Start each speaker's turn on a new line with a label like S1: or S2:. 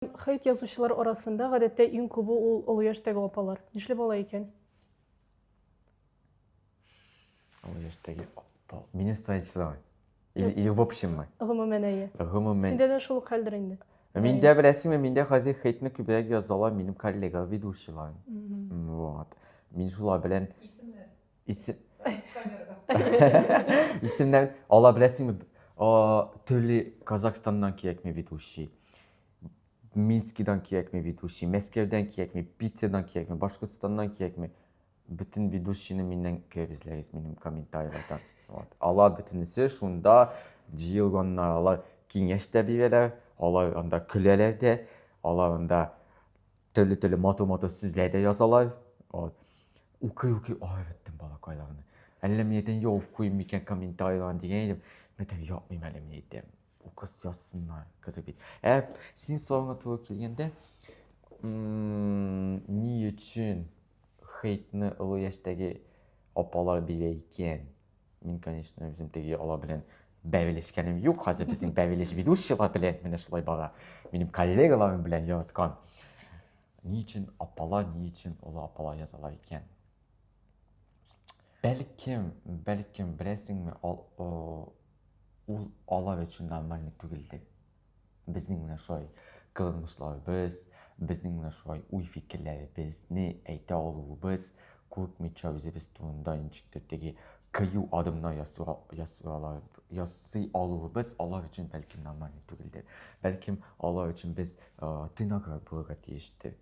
S1: Хейт язучылар арасында гадәттә иң күбе ул олы яшьтәге апалар. Нишләп алай икән?
S2: Олы яшьтәге апа. Минем страничкада. Или, или в общем мы?
S1: Гомумән, әйе.
S2: Гомумән.
S1: Синдә дә шул ук хәлдер инде.
S2: Миндә беләсеңме, миндә хәзер хейтны күбрәк язалар минем коллега ведущийлар. Вот. Мин шулар белән
S3: Исемнәр.
S2: Исем
S3: Камерада.
S2: Исемнәр ала беләсеңме? Төрле Казахстаннан кирәкми ведущий. Минскидан кирәкми ведущий, Мәскәүдән кирәкми, Питердан кирәкми, Башкортстаннан кирәкми. Бөтен ведущийны миннән кереп эзләгез минем комментарийлардан. Вот. Алар бөтенесе шунда җыелганнар, алар киңәш тә бирәләр, алар анда көләләр дә, алар анда төрле-төрле матур-матур сүзләр дә язалар. Вот. Укый-укый арып беттем балакайларны. Әллә мин әйтәм, ябып куйыйм микән комментарийларны дигән идем. Мин әйтәм, япмыйм әле мин әйтәм. Укыс язсыннар, кызык бит. Ә син соравыңа туры килгәндә, ни өчен хейтны олы яшьтәге апалар бирә икән? Мин, конечно, үзем теге алар белән бәйләшкәнем юк. Хәзер безнең бәйләш ведущийлар белән менә шулай бара. Минем коллегаларым белән яраткан. Ни өчен апалар, ни өчен олы апалар язалар икән? Бәлкем, бәлкем, беләсеңме, ул алар өчен нормальный түгелдер. Безнең менә шулай кыланмышларыбыз, безнең менә шулай уй-фикерләребезне әйтә алуыбыз, курыкмыйча үзебез турында ничектер теге кыю адымнар ясый алуыбыз алар өчен бәлкем нормальный түгелдер. Бәлкем алар өчен без тыйнаграк булырга тиештер.